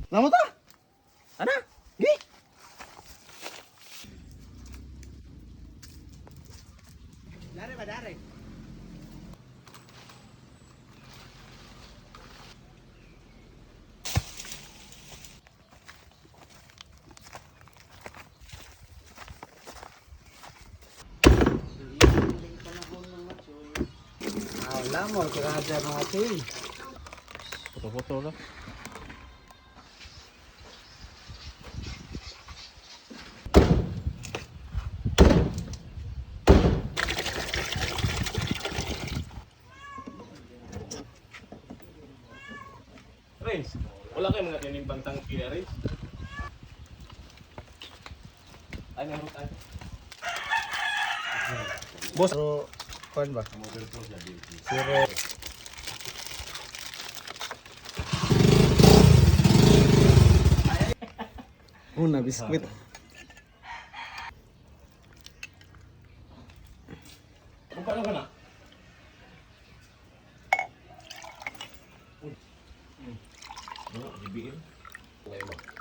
Namo ta? Ana? Gi. Dare ba dare? Wala mo, kurada mga tuy. Foto-foto lah. Renz, wala kayong mga tinimbang tangki na, Renz. Ay, meron tayo. Boss. Pero, kuan ba? Zero. Una biskwit. Kung paano ka na? Uy. Ano, BBM? Okay ba?